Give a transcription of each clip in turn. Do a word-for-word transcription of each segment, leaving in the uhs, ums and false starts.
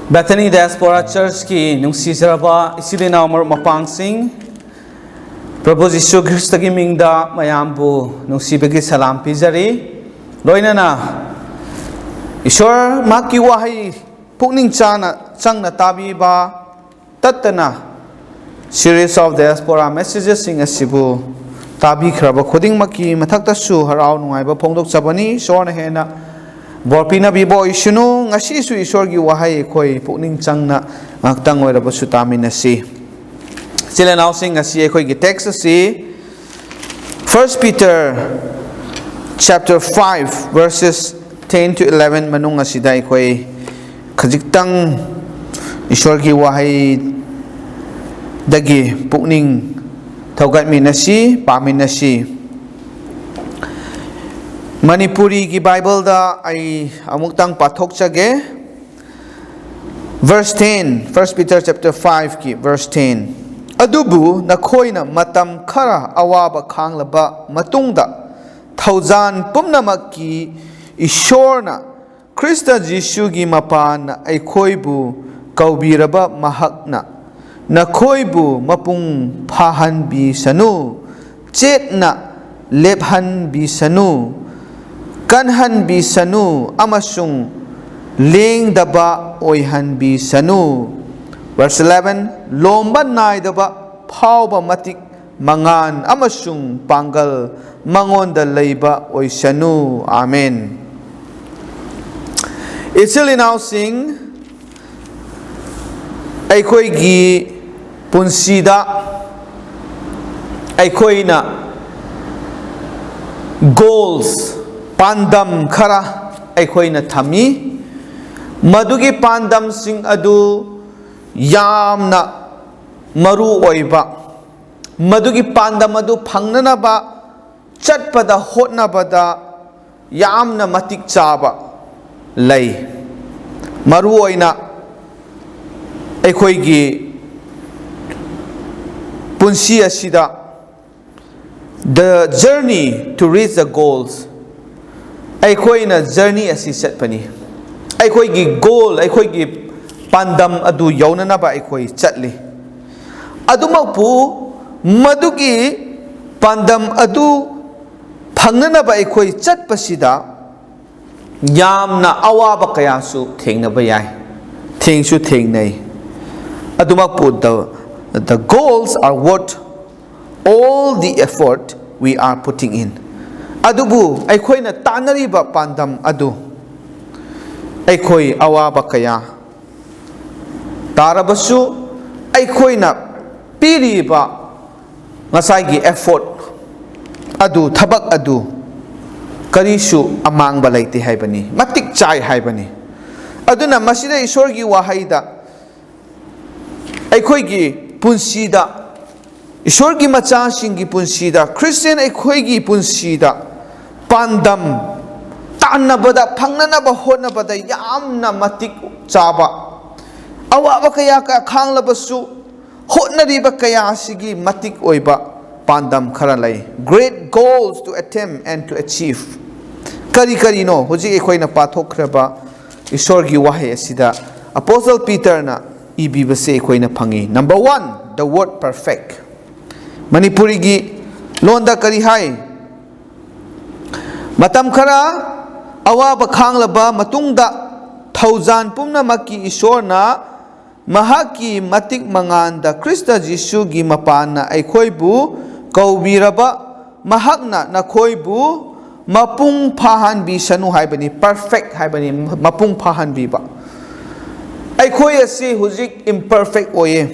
Bethany Diaspora Churchꯀꯤ ꯅꯨꯡꯁꯤꯖꯔꯕ ꯏꯆꯤꯜ ꯏꯅꯥꯎ ꯃꯔꯨꯞ ꯃꯄꯥꯡꯁꯤꯡ, ꯄ꯭ꯔꯚꯨ ꯖꯤꯁꯨ ꯈ꯭ꯔꯤꯁꯇꯒꯤ ꯃꯤꯡꯗ ꯃꯌꯥꯝꯕꯨ ꯅꯨꯡꯁꯤꯕꯒꯤ ꯁꯂꯥꯝ ꯄꯤꯖꯔꯤ꯫ ꯂꯣꯏꯅꯅ ꯏꯁꯣꯔ ꯃꯍꯥꯛꯀꯤ ꯋꯥꯍꯩ ꯄꯨꯛꯅꯤꯡ ꯆꯥꯅ ꯆꯪꯅ ꯇꯥꯕꯤꯕ ꯇꯠꯇꯅ Series of Diaspora Messagesꯁꯤꯡ ꯑꯁꯤꯕꯨ ꯇꯥꯕꯤꯈ꯭ꯔꯕ ꯈꯨꯗꯤꯡꯃꯛꯀꯤ ꯃꯊꯛꯇꯁꯨ ꯍꯔꯥꯎ ꯅꯨꯡꯉꯥꯏꯕ ꯐꯣꯡꯗꯣꯛꯆꯕꯅꯤ꯫ ꯏꯁꯣꯔꯅ ꯍꯦꯟꯅ ꯕꯣꯔ ꯄꯤꯅꯕꯤꯕ ꯑꯣꯏꯁꯅꯨ꯫ ꯉꯁꯤꯁꯨ ꯏꯁꯣꯔꯒꯤ ꯋꯥꯍꯩ ꯑꯩꯈꯣꯏ ꯄꯨꯛꯅꯤꯡ ꯆꯪꯅ ꯉꯥꯏꯍꯥꯛꯇꯪ ꯑꯣꯏꯔꯕꯁꯨ ꯇꯥꯃꯤꯟꯅꯁꯤ꯫ ꯏꯆꯤꯜ ꯏꯅꯥꯎꯁꯤꯡ, ꯉꯁꯤ ꯑꯩꯈꯣꯏꯒꯤ text ꯑꯁꯤ First Peter chapter five verses ten to eleven ꯃꯅꯨꯡ ꯑꯁꯤꯗ ꯑꯩꯈꯣꯏ ꯈꯖꯤꯛꯇꯪ ꯏꯁꯣꯔꯒꯤ ꯋꯥꯍꯩꯗꯒꯤ ꯄꯨꯛꯅꯤꯡ ꯊꯧꯒꯠꯃꯤꯟꯅꯁꯤ, ꯄꯥꯃꯤꯟꯅꯁꯤ꯫ ꯃꯅꯤꯄꯨꯔꯤꯒꯤ ꯕꯥꯏꯕꯜꯗ ꯑꯩ ꯑꯃꯨꯛꯇꯪ ꯄꯥꯊꯣꯛꯆꯒꯦ꯫ Verse ten, First Peter chapter fiveꯀꯤ verse ten꯫ ꯑꯗꯨꯕꯨ ꯅꯈꯣꯏꯅ ꯃꯇꯝ ꯈꯔ ꯑꯋꯥꯕ ꯈꯥꯡꯂꯕ ꯃꯇꯨꯡꯗ, ꯊꯧꯖꯥꯟ ꯄꯨꯝꯅꯃꯛꯀꯤ ꯏꯁꯣꯔꯅ ꯈ꯭ꯔꯤꯁꯇ ꯖꯤꯁꯨꯒꯤ ꯃꯄꯥꯟꯅ ꯑꯩꯈꯣꯏꯕꯨ ꯀꯧꯕꯤꯔꯕ ꯃꯍꯥꯛꯅ ꯅꯈꯣꯏꯕꯨ ꯃꯄꯨꯡ ꯐꯥꯍꯟꯕꯤꯁꯅꯨ, ꯆꯦꯠꯅ ꯂꯦꯞꯍꯟꯕꯤꯁꯅꯨ, ꯀꯟꯍꯟꯕꯤꯁꯅꯨ ꯑꯃꯁꯨꯡ ꯂꯦꯡꯗꯕ ꯑꯣꯏꯍꯟꯕꯤꯁꯅꯨ꯫ Verse eleven, ꯂꯣꯝꯕ ꯅꯥꯏꯗꯕ ꯐꯥꯎꯕ ꯃꯇꯤꯛ ꯃꯉꯥꯜ ꯑꯃꯁꯨꯡ ꯄꯥꯡꯒꯜ ꯃꯉꯣꯟꯗ ꯂꯩꯕ ꯑꯣꯏꯁꯅꯨ꯫ ꯑꯥꯃꯦꯟ꯫ ꯏꯆꯤꯜ ꯏꯅꯥꯎꯁꯤꯡ, ꯑꯩꯈꯣꯏꯒꯤ ꯄꯨꯟꯁꯤꯗ ꯑꯩꯈꯣꯏꯅ goals, ꯄꯥꯟꯗꯝ ꯈꯔ ꯑꯩꯈꯣꯏꯅ ꯊꯝꯃꯤ꯫ ꯃꯗꯨꯒꯤ ꯄꯥꯟꯗꯝꯁꯤꯡ ꯑꯗꯨ ꯌꯥꯝꯅ ꯃꯔꯨ ꯑꯣꯏꯕ, ꯃꯗꯨꯒꯤ ꯄꯥꯟꯗꯝ ꯑꯗꯨ ꯐꯪꯅꯅꯕ ꯆꯠꯄꯗ ꯍꯣꯠꯅꯕꯗ ꯌꯥꯝꯅ ꯃꯇꯤꯛ ꯆꯥꯕ ꯂꯩ꯫ ꯃꯔꯨ ꯑꯣꯏꯅ ꯑꯩꯈꯣꯏꯒꯤ ꯄꯨꯟꯁꯤ ꯑꯁꯤꯗ, the journey to reach the goals, ꯑꯩꯈꯣꯏꯅ journey ꯑꯁꯤ ꯆꯠꯄꯅꯤ꯫ ꯑꯩꯈꯣꯏꯒꯤ goal, ꯑꯩꯈꯣꯏꯒꯤ ꯄꯥꯟꯗꯝ ꯑꯗꯨ ꯌꯧꯅꯅꯕ ꯑꯩꯈꯣꯏ ꯆꯠꯂꯤ꯫ ꯑꯗꯨꯃꯛꯄꯨ ꯃꯗꯨꯒꯤ ꯄꯥꯟꯗꯝ ꯑꯗꯨ ꯐꯪꯅꯅꯕ ꯑꯩꯈꯣꯏ ꯆꯠꯄꯁꯤꯗ ꯌꯥꯝꯅ ꯑꯋꯥꯕ ꯀꯌꯥꯁꯨ ꯊꯦꯡꯅꯕ ꯌꯥꯏ, ꯊꯦꯡꯁꯨ ꯊꯦꯡꯅꯩ꯫ ꯑꯗꯨꯃꯛꯄꯨ the, the goals are worth all the effort we are putting in. ꯑꯗꯨꯕꯨ ꯑꯩꯈꯣꯏꯅ ꯇꯥꯟꯅꯔꯤꯕ ꯄꯥꯟꯗꯝ ꯑꯗꯨ ꯑꯩꯈꯣꯏ ꯑꯋꯥꯕ ꯀꯌꯥ ꯇꯥꯔꯕꯁꯨ ꯑꯩꯈꯣꯏꯅ ꯄꯤꯔꯤꯕ ꯉꯁꯥꯏꯒꯤ effort ꯑꯗꯨ, ꯊꯕꯛ ꯑꯗꯨ ꯀꯔꯤꯁꯨ ꯑꯃꯥꯡꯕ ꯂꯩꯇꯦ ꯍꯥꯏꯕꯅꯤ, ꯃꯇꯤꯛ ꯆꯥꯏ ꯍꯥꯏꯕꯅꯤ꯫ ꯑꯗꯨꯅ ꯃꯁꯤꯗ ꯏꯁꯣꯔꯒꯤ ꯋꯥꯍꯩꯗ ꯑꯩꯈꯣꯏꯒꯤ ꯄꯨꯟꯁꯤꯗ, ꯏꯁꯣꯔꯒꯤ ꯃꯆꯥꯁꯤꯡꯒꯤ ꯄꯨꯟꯁꯤꯗ, ꯈ꯭ꯔꯤꯁꯇꯤꯌꯟ ꯑꯩꯈꯣꯏꯒꯤ ꯄꯨꯟꯁꯤꯗ ꯄꯥꯟꯗꯝ ꯇꯥꯟꯅꯕꯗ, ꯐꯪꯅꯅꯕ ꯍꯣꯠꯅꯕꯗ ꯌꯥꯝꯅ ꯃꯇꯤꯛ ꯆꯥꯕ, ꯑꯋꯥꯕ ꯀꯌꯥ ꯀꯌꯥ ꯈꯥꯡꯂꯕꯁꯨ ꯍꯣꯠꯅꯔꯤꯕ ꯀꯌꯥ ꯑꯁꯤꯒꯤ ꯃꯇꯤꯛ ꯑꯣꯏꯕ ꯄꯥꯟꯗꯝ ꯈꯔ ꯂꯩ꯫ Great goals to attempt and to achieve꯫ ꯀꯔꯤ ꯀꯔꯤꯅꯣ? ꯍꯧꯖꯤꯛ ꯑꯩꯈꯣꯏꯅ ꯄꯥꯊꯣꯛꯈ꯭ꯔꯕ ꯏꯁꯣꯔꯒꯤ ꯋꯥꯍꯩ ꯑꯁꯤꯗ ꯑꯄꯣꯁꯇꯜ ꯄꯤꯇꯔꯅ ꯏꯕꯤꯕꯁꯦ ꯑꯩꯈꯣꯏꯅ ꯐꯪꯉꯤ꯫ Number one, the word perfect꯫ ꯃꯅꯤꯄꯨꯔꯤꯒꯤ ꯂꯣꯟꯗ ꯀꯔꯤ ꯍꯥꯏ? ꯃꯇꯝ ꯈꯔ ꯑꯋꯥꯕ ꯈꯥꯡꯂꯕ ꯃꯇꯨꯡꯗ ꯊꯧꯖꯥꯟ ꯄꯨꯝꯅꯃꯛꯀꯤ ꯏꯁꯣꯔꯅ ꯃꯍꯥꯛꯀꯤ ꯃꯇꯤꯛ ꯃꯉꯥꯟꯗ ꯈ꯭ꯔꯤꯁꯇ ꯖꯤꯁꯨꯒꯤ ꯃꯄꯥꯟꯅ ꯑꯩꯈꯣꯏꯕꯨ ꯀꯧꯕꯤꯔꯕ ꯃꯍꯥꯛꯅ ꯅꯈꯣꯏꯕꯨ ꯃꯄꯨꯡ ꯐꯥꯍꯟꯕꯤꯁꯅꯨ ꯍꯥꯏꯕꯅꯤ꯫ Perfect ꯍꯥꯏꯕꯅꯤ, ꯃꯄꯨꯡ ꯐꯥꯍꯟꯕꯤꯕ꯫ ꯑꯩꯈꯣꯏ ꯑꯁꯤ ꯍꯧꯖꯤꯛ imperfect ꯑꯣꯏꯌꯦ,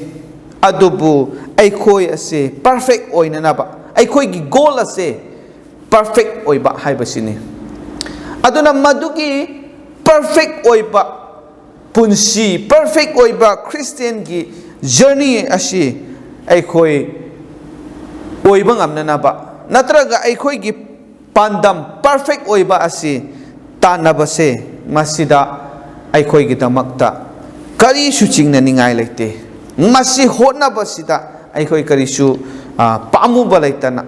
ꯑꯗꯨꯕꯨ ꯑꯩꯈꯣꯏ ꯑꯁꯤ perfect ꯑꯣꯏꯅꯅꯕ ꯑꯩꯈꯣꯏꯒꯤ goal ꯑꯁꯦ perfect ꯑꯣꯏꯕ ꯍꯥꯏꯕꯁꯤꯅꯤ꯫ ꯑꯗꯨꯅ ꯃꯗꯨꯒꯤ perfect ꯑꯣꯏꯕ ꯄꯨꯟꯁꯤ, perfect ꯑꯣꯏꯕ ꯈ꯭ꯔꯤꯁꯇꯤꯌꯟꯒꯤ journey ꯑꯁꯤ ꯑꯩꯈꯣꯏ ꯑꯣꯏꯕ ꯉꯝꯅꯅꯕ, ꯅꯠꯇ꯭ꯔꯒ ꯑꯩꯈꯣꯏꯒꯤ ꯄꯥꯟꯗꯝ perfect ꯑꯣꯏꯕ ꯑꯁꯤ ꯇꯥꯟꯅꯕꯁꯦ, ꯃꯁꯤꯗ ꯑꯩꯈꯣꯏꯒꯤꯗꯃꯛꯇ ꯀꯔꯤꯁꯨ ꯆꯤꯡꯅꯅꯤꯡꯉꯥꯏ ꯂꯩꯇꯦ꯫ ꯃꯁꯤ ꯍꯣꯠꯅꯕꯁꯤꯗ ꯑꯩꯈꯣꯏ ꯀꯔꯤꯁꯨ, ꯑ, ꯄꯥꯝꯃꯨꯕ ꯂꯩꯇꯅ,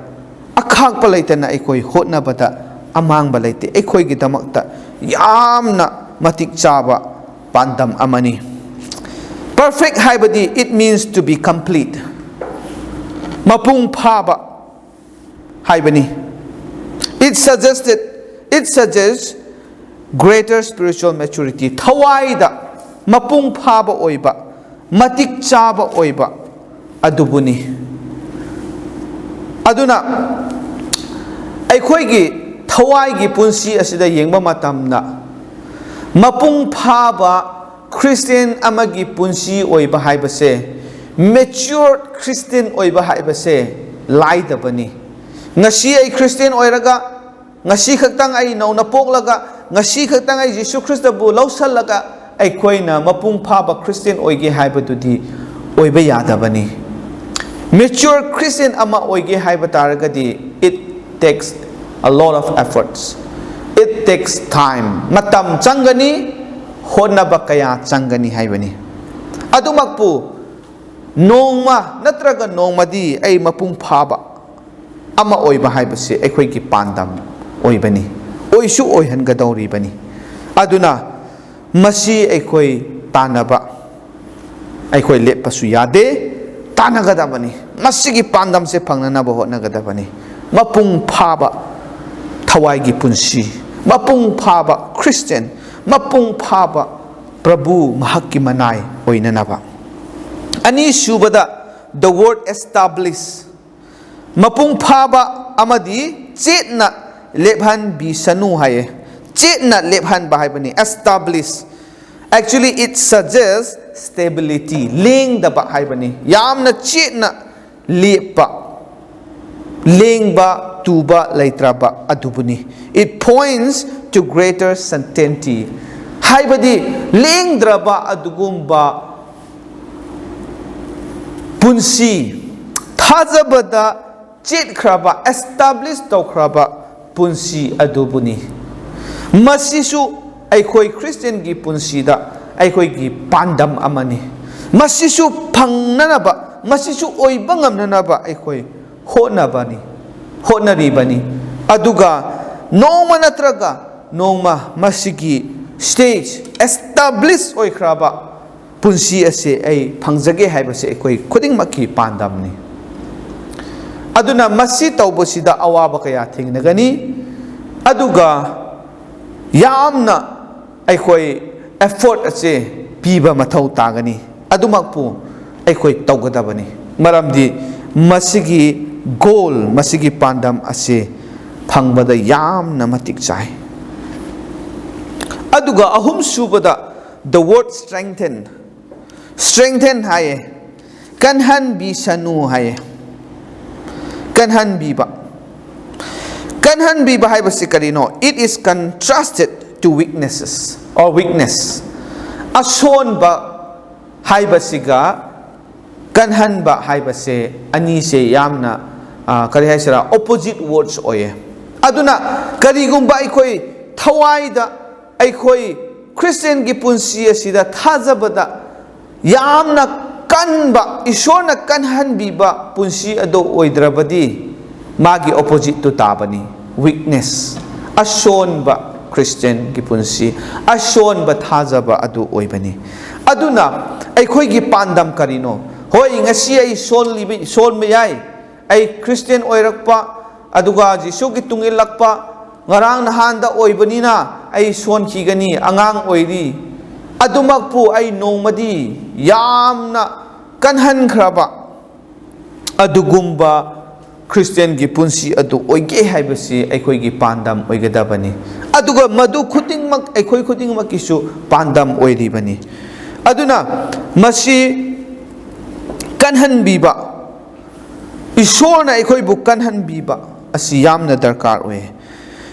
ꯑꯈꯥꯛꯄ ꯂꯩꯇꯅ ꯑꯩꯈꯣꯏ ꯍꯣꯠꯅꯕꯗ ꯑꯃꯥꯡꯕ ꯂꯩꯇꯦ꯫ ꯑꯩꯈꯣꯏꯒꯤꯗꯃꯛꯇ ꯌꯥꯝꯅ ꯃꯇꯤꯛ ꯆꯥꯕ ꯄꯥꯟꯗꯝ ꯑꯃꯅꯤ꯫ Perfect ꯍꯥꯏꯕꯗꯤ, it means to be complete, ꯃꯄꯨꯡ ꯐꯥꯕ ꯍꯥꯏꯕꯅꯤ. It suggested, it suggests greater spiritual maturity, ꯊꯋꯥꯏꯗ ꯃꯄꯨꯡ ꯐꯥꯕ ꯑꯣꯏꯕ, ꯃꯇꯤꯛ ꯆꯥꯕ ꯑꯣꯏꯕ ꯑꯗꯨꯕꯨꯅꯤ. ꯑꯗꯨꯅ ꯑꯩꯈꯣꯏꯒꯤ ꯊꯋꯥꯏꯒꯤ ꯄꯨꯟꯁꯤ ꯑꯁꯤꯗ ꯌꯦꯡꯕ ꯃꯇꯝꯗ, ꯃꯄꯨꯡ ꯐꯥꯕ ꯈ꯭ꯔꯤꯁꯇꯤꯌꯥꯟ ꯑꯃꯒꯤ ꯄꯨꯟꯁꯤ ꯑꯣꯏꯕ ꯍꯥꯏꯕꯁꯦ, ꯃꯦꯆ꯭ꯌꯣꯔ ꯈ꯭ꯔꯤꯁꯇꯤꯌꯥꯟ ꯑꯣꯏꯕ ꯍꯥꯏꯕꯁꯦ ꯂꯥꯏꯗꯕꯅꯤ. ꯉꯁꯤ ꯑꯩ ꯈ꯭ꯔꯤꯁꯇꯤꯌꯥꯟ ꯑꯣꯏꯔꯒ, ꯉꯁꯤ ꯈꯛꯇꯪ ꯑꯩ ꯅꯧꯅ ꯄꯣꯛꯂꯒ, ꯉꯁꯤ ꯈꯛꯇꯪ ꯑꯩ ꯖꯤꯁꯨ ꯈ꯭ꯔꯤꯁꯇꯕꯨ ꯂꯧꯁꯜꯂꯒ ꯑꯩꯈꯣꯏꯅ ꯃꯄꯨꯡ ꯐꯥꯕ ꯈ꯭ꯔꯤꯁꯇꯤꯌꯥꯟ ꯑꯣꯏꯒꯦ ꯍꯥꯏꯕꯗꯨꯗꯤ ꯑꯣꯏꯕ ꯌꯥꯗꯕꯅꯤ. ꯃꯦꯆ꯭ꯌꯣꯔ ꯈ꯭ꯔꯤꯁꯇꯤꯌꯥꯟ ꯑꯃ ꯑꯣꯏꯒꯦ ꯍꯥꯏꯕ ꯇꯥꯔꯒꯗꯤ, it takes a lot of efforts, it takes time, ꯃꯇꯝ ꯆꯪꯒꯅꯤ, ꯍꯣꯠꯅꯕ ꯀꯌꯥ ꯆꯪꯒꯅꯤ ꯍꯥꯏꯕꯅꯤ. ꯑꯗꯨꯃꯛꯄꯨ ꯅꯣꯡꯃ ꯅꯠꯇ꯭ꯔꯒ ꯅꯣꯡꯃꯗꯤ ꯑꯩ ꯃꯄꯨꯡ ꯐꯥꯕ ꯑꯃ ꯑꯣꯏꯕ ꯍꯥꯏꯕꯁꯤ ꯑꯩꯈꯣꯏꯒꯤ ꯄꯥꯟꯗꯝ ꯑꯣꯏꯕꯅꯤ, ꯑꯣꯏꯁꯨ ꯑꯣꯏꯍꯟꯒꯗꯧꯔꯤꯕꯅꯤ. ꯑꯗꯨꯅ ꯃꯁꯤ ꯑꯩꯈꯣꯏ ꯇꯥꯟꯅꯕ, ꯑꯩꯈꯣꯏ ꯂꯦꯞꯄꯁꯨ ꯌꯥꯗꯦ, ꯇꯥꯟꯅꯒꯗꯕꯅꯤ. ꯃꯁꯤꯒꯤ ꯄꯥꯟꯗꯝꯁꯦ ꯐꯪꯅꯅꯕ ꯍꯣꯠꯅꯒꯗꯕꯅꯤ. ꯃꯄꯨꯡ ꯐꯥꯕ ꯊꯋꯥꯏꯒꯤ ꯄꯨꯟꯁꯤ, ꯃꯄꯨꯡ ꯐꯥꯕ ꯈ꯭ꯔꯤꯁꯇꯤꯌꯥꯟ, ꯃꯄꯨꯡ ꯐꯥꯕ ꯄ꯭ꯔꯚꯨ ꯃꯍꯥꯛꯀꯤ ꯃꯅꯥꯏ ꯑꯣꯏꯅꯅꯕ. ꯑꯅꯤꯁꯨꯕꯗ, the word establish, ꯃꯄꯨꯡ ꯐꯥꯕ ꯑꯃꯗꯤ ꯆꯦꯠꯅ ꯂꯦꯞꯍꯟꯕꯤꯁꯅꯨ ꯍꯥꯏꯌꯦ. ꯆꯦꯠꯅ ꯂꯦꯞꯍꯟꯕ ꯍꯥꯏꯕꯅꯤ, establish. Actually, it suggests stability, ꯂꯦꯡꯗꯕ ꯍꯥꯏꯕꯅꯤ. ꯌꯥꯝꯅ ꯆꯦꯠꯅ ꯂꯦꯞꯄ, ꯂꯦꯡꯕ ꯇꯨꯕ ꯂꯩꯇ꯭ꯔꯕ ꯑꯗꯨꯕꯨꯅꯤ. It points to greater certainty, ꯍꯥꯏꯕꯗꯤ ꯂꯦꯡꯗ꯭ꯔꯕ ꯑꯗꯨꯒꯨꯝꯕ ꯄꯨꯟꯁꯤ, ꯊꯥꯖꯕꯗ ꯆꯦꯠꯈ꯭ꯔꯕ, establish ꯇꯧꯈ꯭ꯔꯕ ꯄꯨꯟꯁꯤ ꯑꯗꯨꯕꯨꯅꯤ. ꯃꯁꯤꯁꯨ ꯑꯩꯈꯣꯏ ꯈ꯭ꯔꯤꯁꯇꯤꯌꯥꯟꯒꯤ ꯄꯨꯟꯁꯤꯗ ꯑꯩꯈꯣꯏꯒꯤ ꯄꯥꯟꯗꯝ ꯑꯃꯅꯤ. ꯃꯁꯤꯁꯨ ꯐꯪꯅꯅꯕ, ꯃꯁꯤꯁꯨ ꯑꯣꯏꯕ ꯉꯝꯅꯅꯕ ꯑꯩꯈꯣꯏ ꯍꯣꯠꯅꯕꯅꯤ, ꯍꯣꯠꯅꯔꯤꯕꯅꯤ. ꯑꯗꯨꯒ ꯅꯣꯡꯃ ꯅꯠꯇ꯭ꯔꯒ ꯅꯣꯡꯃ ꯃꯁꯤꯒꯤ stage, establish ꯑꯣꯏꯈ꯭ꯔꯕ ꯄꯨꯟꯁꯤ ꯑꯁꯤ ꯑꯩ ꯐꯪꯖꯒꯦ ꯍꯥꯏꯕꯁꯤ ꯑꯩꯈꯣꯏ ꯈꯨꯗꯤꯡꯃꯛꯀꯤ ꯄꯥꯟꯗꯝꯅꯤ꯫ ꯑꯗꯨꯅ ꯃꯁꯤ ꯇꯧꯕꯁꯤꯗ ꯑꯋꯥꯕ ꯀꯌꯥ ꯊꯦꯡꯅꯒꯅꯤ, ꯑꯗꯨꯒ ꯌꯥꯝꯅ ꯑꯩꯈꯣꯏ effort ꯑꯁꯦ ꯄꯤꯕ ꯃꯊꯧ ꯇꯥꯒꯅꯤ꯫ ꯑꯗꯨꯃꯛꯄꯨ ꯑꯩꯈꯣꯏ ꯇꯧꯒꯗꯕꯅꯤ, ꯃꯔꯝꯗꯤ ꯃꯁꯤꯒꯤ goal, ꯃꯁꯤꯒꯤ ꯄꯥꯟꯗꯝ ꯑꯁꯤ ꯐꯪꯕꯗ ꯌꯥꯝꯅ ꯃꯇꯤꯛ ꯆꯥꯏ꯫ ꯑꯗꯨꯒ ꯑꯍꯨꯝꯁꯨꯕꯗ, the word strengthen꯫ Strengthen ꯍꯥꯏꯌꯦ, ꯀꯟꯍꯟꯕꯤꯁꯅꯨ ꯍꯥꯏꯌꯦ꯫ ꯀꯟꯍꯟꯕꯤꯕ, ꯀꯟꯍꯟꯕꯤꯕ ꯍꯥꯏꯕꯁꯤ ꯀꯔꯤꯅꯣ? It is contrasted to weaknesses or weakness. ꯑꯁꯣꯟꯕ ꯍꯥꯏꯕꯁꯤꯒ ꯀꯟꯍꯟꯕ ꯍꯥꯏꯕꯁꯦ ꯑꯅꯤꯁꯦ ꯌꯥꯝꯅ, ꯑ, ꯀꯔꯤ ꯍꯥꯏꯁꯤꯔꯥ, opposite words ꯑꯣꯏꯌꯦ꯫ ꯑꯗꯨꯅ ꯀꯔꯤꯒꯨꯝꯕ ꯑꯩꯈꯣꯏ ꯊꯋꯥꯏꯗ, ꯑꯩꯈꯣꯏ ꯈ꯭ꯔꯤꯁꯇꯤꯌꯟꯒꯤ ꯄꯨꯟꯁꯤ ꯑꯁꯤꯗ ꯊꯥꯖꯕꯗ ꯌꯥꯝꯅ ꯀꯟꯕ, ꯏꯁꯣꯔꯅ ꯀꯟꯍꯟꯕꯤꯕ ꯄꯨꯟꯁꯤ ꯑꯗꯨ ꯑꯣꯏꯗ꯭ꯔꯕꯗꯤ, ꯃꯥꯒꯤ oppositeꯇꯨ ꯇꯥꯕꯅꯤ, weakness꯫ ꯑꯁꯣꯟꯕ ꯈ꯭ꯔꯤꯁꯇꯤꯌꯟꯒꯤ ꯄꯨꯟꯁꯤ, ꯑꯁꯣꯟꯕ ꯊꯥꯖꯕ ꯑꯗꯨ ꯑꯣꯏꯕꯅꯤ꯫ ꯑꯗꯨꯅ ꯑꯩꯈꯣꯏꯒꯤ ꯄꯥꯟꯗꯝ ꯀꯔꯤꯅꯣ? ꯍꯣꯏ, ꯉꯁꯤ ꯑꯩ ꯁꯣꯜꯂꯤꯕ, ꯁꯣꯟꯕ ꯌꯥꯏ, ꯑꯩ ꯈ꯭ꯔꯤꯁꯇꯤꯌꯟ ꯑꯣꯏꯔꯛꯄ, ꯑꯗꯨꯒ ꯖꯤꯁꯨꯒꯤ ꯇꯨꯡ ꯏꯜꯂꯛꯄ, ꯉꯔꯥꯡ ꯅꯍꯥꯟꯗ ꯑꯣꯏꯕꯅꯤꯅ ꯑꯩ ꯁꯣꯟꯈꯤꯒꯅꯤ, ꯑꯉꯥꯡ ꯑꯣꯏꯔꯤ꯫ ꯑꯗꯨꯃꯛꯄꯨ ꯑꯩ ꯅꯣꯡꯃꯗꯤ ꯌꯥꯝꯅ ꯀꯟꯍꯟꯈ꯭ꯔꯕ ꯑꯗꯨꯒꯨꯝꯕ ꯈ꯭ꯔꯤꯁꯇꯤꯌꯟꯒꯤ ꯄꯨꯟꯁꯤ ꯑꯗꯨ ꯑꯣꯏꯒꯦ ꯍꯥꯏꯕꯁꯤ ꯑꯩꯈꯣꯏꯒꯤ ꯄꯥꯟꯗꯝ ꯑꯣꯏꯒꯗꯕꯅꯤ꯫ ꯑꯗꯨꯒ ꯃꯗꯨ ꯈꯨꯗꯤꯡꯃꯛ ꯑꯩꯈꯣꯏ ꯈꯨꯗꯤꯡꯃꯛꯀꯤꯁꯨ ꯄꯥꯟꯗꯝ ꯑꯣꯏꯔꯤꯕꯅꯤ꯫ ꯑꯗꯨꯅ ꯃꯁꯤ ꯀꯟꯍꯟꯕꯤꯕ, ꯏꯁꯣꯔꯅ ꯑꯩꯈꯣꯏꯕꯨ ꯀꯟꯍꯟꯕꯤꯕ ꯑꯁꯤ ꯌꯥꯝꯅ ꯗꯔꯀꯥꯔ ꯑꯣꯏ꯫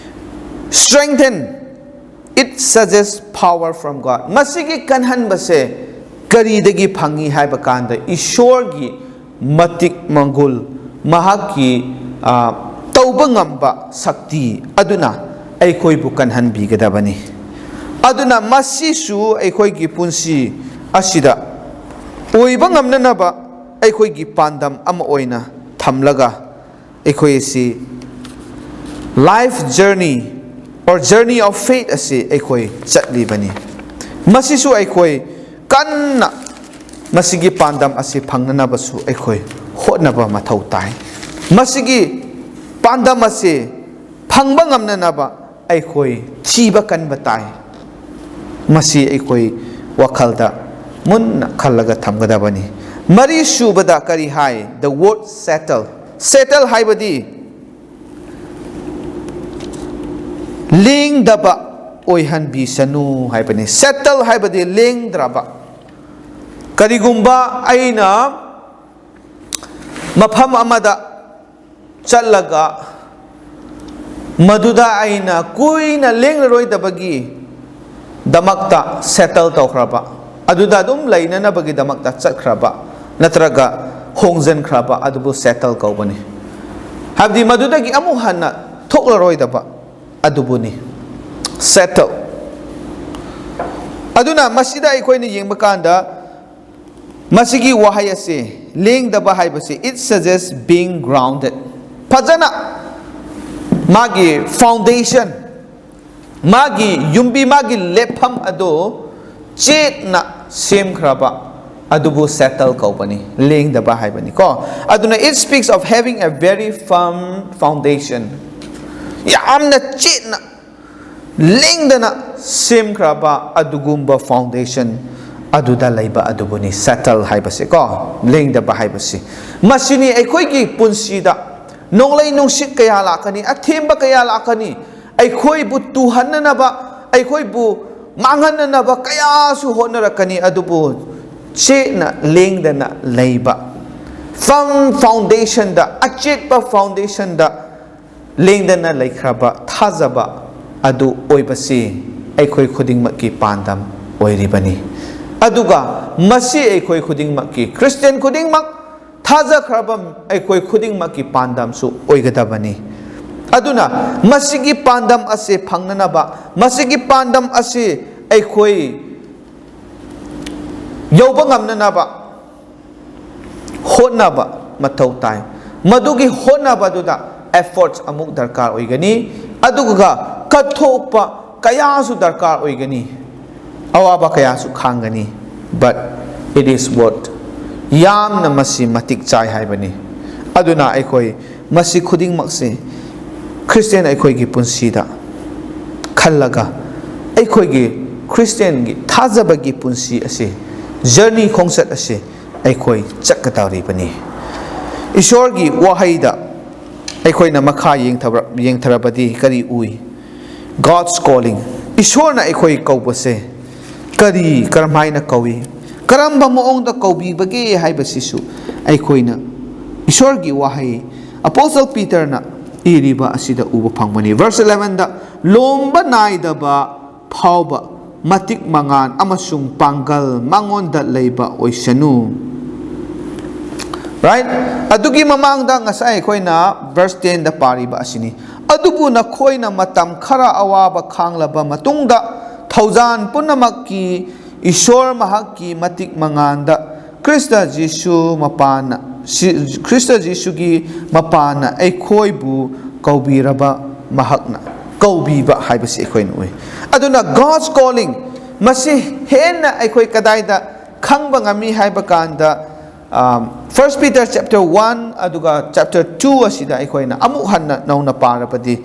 Strengthen, it suggests power from God. ꯃꯁꯤꯒꯤ ꯀꯟꯍꯟꯕꯁꯦ ꯀꯔꯤꯗꯒꯤ ꯐꯪꯉꯤ ꯍꯥꯏꯕ ꯀꯥꯟꯗ, ꯏꯁꯣꯔꯒꯤ ꯃꯇꯤꯛ ꯃꯒꯨꯜ, ꯃꯍꯥꯛꯀꯤ, ꯑ, ꯇꯧꯕ ꯉꯝꯕ ꯁꯛꯇꯤ ꯑꯗꯨꯅ ꯑꯩꯈꯣꯏꯕꯨ ꯀꯟꯍꯟꯕꯤꯒꯗꯕꯅꯤ꯫ ꯑꯗꯨꯅ ꯃꯁꯤꯁꯨ ꯑꯩꯈꯣꯏꯒꯤ ꯄꯨꯟꯁꯤ ꯑꯁꯤꯗ ꯑꯣꯏꯕ ꯉꯝꯅꯅꯕ ꯑꯩꯈꯣꯏꯒꯤ ꯄꯥꯟꯗꯝ ꯑꯃ ꯑꯣꯏꯅ ꯊꯝꯂꯒ, ꯑꯩꯈꯣꯏ ꯑꯁꯤ life journey or journey of faith ꯑꯁꯤ ꯑꯩꯈꯣꯏ ꯆꯠꯂꯤꯕꯅꯤ꯫ ꯃꯁꯤꯁꯨ ꯑꯩꯈꯣꯏ ꯀꯟꯅ ꯃꯁꯤꯒꯤ ꯄꯥꯟꯗꯝ ꯑꯁꯤ ꯐꯪꯅꯅꯕꯁꯨ ꯑꯩꯈꯣꯏ ꯍꯣꯠꯅꯕ ꯃꯊꯧ ꯇꯥꯏ꯫ ꯃꯁꯤꯒꯤ ꯄꯥꯟꯗꯝ ꯑꯁꯤ ꯐꯪꯕ ꯉꯝꯅꯅꯕ ꯑꯩꯈꯣꯏ ꯊꯤꯕ ꯀꯟꯕ ꯇꯥꯏ꯫ ꯃꯁꯤ ꯑꯩꯈꯣꯏ ꯋꯥꯈꯜꯗ ꯃꯨꯟꯅ ꯈꯜꯂꯒ ꯊꯝꯒꯗꯕꯅꯤ꯫ ꯃꯔꯤ ꯁꯨꯕꯗ ꯀꯔꯤ ꯍꯥꯏ? The word settle꯫ Settle ꯍꯥꯏꯕꯗꯤ ꯂꯦꯡꯗꯕ ꯑꯣꯏꯍꯟꯕꯤꯁꯅꯨ ꯍꯥꯏꯕꯅꯤ꯫ Settle ꯍꯥꯏꯕꯗꯤ ꯂꯦꯡꯗ꯭ꯔꯕ꯫ ꯀꯔꯤꯒꯨꯝꯕ ꯑꯩꯅ ꯃꯐꯝ ꯑꯃꯗ ꯆꯠꯂꯒ ꯃꯗꯨꯗ ꯑꯩꯅ ꯀꯨꯏꯅ ꯂꯦꯡꯂꯔꯣꯏꯗꯕꯒꯤ ꯗꯃꯛꯇ settle ꯇꯧꯈ꯭ꯔꯕ, ꯑꯗꯨꯗ ꯑꯗꯨꯝ ꯂꯩꯅꯅꯕꯒꯤꯗꯃꯛꯇ ꯆꯠꯈ꯭ꯔꯕ ꯅꯠꯇ꯭ꯔꯒ ꯍꯣꯡꯖꯤꯟꯈ꯭ꯔꯕ, ꯑꯗꯨꯕꯨ settle ꯀꯧꯕꯅꯤ꯫ ꯍꯥꯏꯕꯗꯤ ꯃꯗꯨꯗꯒꯤ ꯑꯃꯨꯛ ꯍꯟꯅ ꯊꯣꯛꯂꯔꯣꯏꯗꯕ ꯑꯗꯨꯕꯨꯅꯤ settle꯫ ꯑꯗꯨꯅ ꯃꯁꯤꯗ ꯑꯩꯈꯣꯏꯅ ꯌꯦꯡꯕ ꯀꯥꯟꯗ, ꯃꯁꯤꯒꯤ ꯋꯥꯍꯩ ꯑꯁꯤ, ꯂꯦꯡꯗꯕ ꯍꯥꯏꯕꯁꯤ, it suggests being grounded꯫ ꯐꯖꯅ ꯃꯥꯒꯤ foundation, ꯃꯥꯒꯤ ꯌꯨꯝꯕꯤ, ꯃꯥꯒꯤ ꯂꯦꯞꯐꯝ ꯑꯗꯨ ꯆꯦꯠꯅ ꯁꯦꯝꯈ꯭ꯔꯕ ꯑꯗꯨꯕꯨ settle ꯀꯧꯕꯅꯤ, ꯂꯦꯡꯗꯕ ꯍꯥꯏꯕꯅꯤꯀꯣ꯫ ꯑꯗꯨꯅ it speaks of having a very firm foundation꯫ ꯌꯥꯝꯅ ꯆꯦꯠꯅ, ꯂꯦꯡꯗꯅ ꯁꯦꯝꯈ꯭ꯔꯕ ꯑꯗꯨꯒꯨꯝꯕ foundation ꯑꯗꯨꯗ ꯂꯩꯕ ꯑꯗꯨꯕꯨꯅꯤ settle ꯍꯥꯏꯕꯁꯦ ꯀꯣ, ꯂꯦꯡꯗꯕ ꯍꯥꯏꯕꯁꯤ꯫ ꯃꯁꯤꯅꯤ ꯑꯩꯈꯣꯏꯒꯤ ꯄꯨꯟꯁꯤꯗ ꯅꯣꯡꯂꯩ ꯅꯨꯡꯁꯤꯠ ꯀꯌꯥ ꯂꯥꯛꯀꯅꯤ, ꯑꯊꯦꯝꯕ ꯀꯌꯥ ꯂꯥꯛꯀꯅꯤ, ꯑꯩꯈꯣꯏꯕꯨ ꯇꯨꯍꯟꯅꯅꯕ, ꯑꯩꯈꯣꯏꯕꯨ ꯃꯥꯡꯍꯟꯅꯅꯕ ꯀꯌꯥꯁꯨ ꯍꯣꯠꯅꯔꯛꯀꯅꯤ, ꯑꯗꯨꯕꯨ ꯆꯦꯠꯅ ꯂꯦꯡꯗꯅ ꯂꯩꯕ, firm foundationꯗ, ꯑꯆꯦꯠꯄ foundationꯗ ꯂꯦꯡꯗꯅ ꯂꯩꯈ꯭ꯔꯕ ꯊꯥꯖꯕ ꯑꯗꯨ ꯑꯣꯏꯕꯁꯤ ꯑꯩꯈꯣꯏ ꯈꯨꯗꯤꯡꯃꯛꯀꯤ ꯄꯥꯟꯗꯝ ꯑꯣꯏꯔꯤꯕꯅꯤ꯫ ꯑꯗꯨꯒ ꯃꯁꯤ ꯑꯩꯈꯣꯏ ꯈꯨꯗꯤꯡꯃꯛꯀꯤ, Christian ꯈꯨꯗꯤꯡꯃꯛ, ꯊꯥꯖꯈ꯭ꯔꯕ ꯑꯩꯈꯣꯏ ꯈꯨꯗꯤꯡꯃꯛꯀꯤ ꯄꯥꯟꯗꯝꯁꯨ ꯑꯣꯏꯒꯗꯕꯅꯤ꯫ ꯑꯗꯨꯅ ꯃꯁꯤꯒꯤ ꯄꯥꯟꯗꯝ ꯑꯁꯤ ꯐꯪꯅꯅꯕ, ꯃꯁꯤꯒꯤ ꯄꯥꯟꯗꯝ ꯑꯁꯤ ꯑꯩꯈꯣꯏ ꯌꯧꯕ ꯉꯝꯅꯅꯕ ꯍꯣꯠꯅꯕ ꯃꯊꯧ ꯇꯥꯏ꯫ ꯃꯗꯨꯒꯤ ꯍꯣꯠꯅꯕꯗꯨꯗ efforts ꯑꯃꯨꯛ ꯗꯔꯀꯥꯔ ꯑꯣꯏꯒꯅꯤ, ꯑꯗꯨꯒ ꯀꯠꯊꯣꯛꯄ ꯀꯌꯥꯁꯨ ꯗꯔꯀꯥꯔ ꯑꯣꯏꯒꯅꯤ, ꯑꯋꯥꯕ ꯀꯌꯥꯁꯨ ꯈꯥꯡꯒꯅꯤ꯫ But it is worth, ꯌꯥꯝꯅ ꯃꯁꯤ ꯃꯇꯤꯛ ꯆꯥꯏ ꯍꯥꯏꯕꯅꯤ꯫ ꯑꯗꯨꯅ ꯑꯩꯈꯣꯏ ꯃꯁꯤ ꯈꯨꯗꯤꯡꯃꯛꯁꯤ ꯈ꯭ꯔꯤꯁꯇꯤꯌꯟ ꯑꯩꯈꯣꯏꯒꯤ ꯄꯨꯟꯁꯤꯗ ꯈꯜꯂꯒ, ꯑꯩꯈꯣꯏꯒꯤ ꯈ꯭ꯔꯤꯁꯇꯤꯌꯟꯒꯤ ꯊꯥꯖꯕꯒꯤ ꯄꯨꯟꯁꯤ ꯑꯁꯤ, ꯖꯔꯅꯤ, ꯈꯣꯡꯆꯠ ꯑꯁꯤ ꯑꯩꯈꯣꯏ ꯆꯠꯀꯗꯧꯔꯤꯕꯅꯤ꯫ ꯏꯁꯣꯔꯒꯤ ꯋꯥꯍꯩꯗ ꯑꯩꯈꯣꯏꯅ ꯃꯈꯥ ꯌꯦꯡꯊꯕ-, ꯌꯦꯡꯊꯔꯕꯗꯤ ꯀꯔꯤ ꯎꯏ? God's calling, ꯏꯁꯣꯔꯅ ꯑꯩꯈꯣꯏ ꯀꯧꯕꯁꯦ ꯀꯔꯤ, ꯀꯔꯝꯍꯥꯏꯅ ꯀꯧꯏ, ꯀꯔꯝꯕ ꯃꯑꯣꯡꯗ ꯀꯧꯕꯤꯕꯒꯦ ꯍꯥꯏꯕꯁꯤꯁꯨ ꯑꯩꯈꯣꯏꯅ ꯏꯁꯣꯔꯒꯤ ꯋꯥꯍꯩ ꯑꯄꯣꯁꯇꯜ ꯄꯤꯇꯔꯅ ꯏꯔꯤꯕ ꯑꯁꯤꯗ ꯎꯕ ꯐꯪꯕꯅꯤ꯫ Verse elevenꯗ, "ꯂꯣꯝꯕ ꯅꯥꯏꯗꯕ ꯐꯥꯎꯕ ꯃꯇꯤꯛ ꯃꯉꯥꯜ ꯑꯃꯁꯨꯡ ꯄꯥꯡꯒꯜ ꯃꯉꯣꯟꯗ ꯂꯩꯕ ꯑꯣꯏꯁꯅꯨ"꯫ Right? ꯑꯗꯨꯒꯤ ꯃꯃꯥꯡꯗ ꯉꯁꯥꯏ ꯑꯩꯈꯣꯏꯅ verse tenꯗ ꯄꯥꯔꯤꯕ ꯑꯁꯤꯅꯤ, "ꯑꯗꯨꯕꯨ ꯅꯈꯣꯏꯅ ꯃꯇꯝ ꯈꯔ ꯑꯋꯥꯕ ꯈꯥꯡꯂꯕ ꯃꯇꯨꯡꯗ, ꯊꯧꯖꯥꯟ ꯄꯨꯝꯅꯃꯛꯀꯤ ꯏꯁꯣꯔ ꯃꯍꯥꯛꯀꯤ ꯃꯇꯤꯛ ꯃꯉꯥꯟꯗ ꯈ꯭ꯔꯤꯁꯇ ꯖꯤꯁꯨ ꯃꯄꯥꯟꯅ, ꯁꯤ-, ꯈ꯭ꯔꯤꯁꯇ ꯖꯤꯁꯨꯒꯤ ꯃꯄꯥꯟꯅ ꯑꯩꯈꯣꯏꯕꯨ ꯀꯧꯕꯤꯔꯕ ꯃꯍꯥꯛꯅ"꯫ ꯀꯧꯕꯤꯕ ꯍꯥꯏꯕꯁꯤ ꯑꯩꯈꯣꯏꯅ ꯎꯏ꯫ ꯑꯗꯨꯅ God's calling, ꯃꯁꯤ ꯍꯦꯟꯅ ꯑꯩꯈꯣꯏ ꯀꯗꯥꯏꯗ ꯈꯪꯕ ꯉꯝꯃꯤ ꯍꯥꯏꯕ ꯀꯥꯟꯗ, um, First Peter chapter one ꯑꯗꯨꯒ chapter two ꯑꯁꯤꯗ ꯑꯩꯈꯣꯏꯅ ꯑꯃꯨꯛ ꯍꯟꯅ ꯅꯧꯅ ꯄꯥꯔꯕꯗꯤ,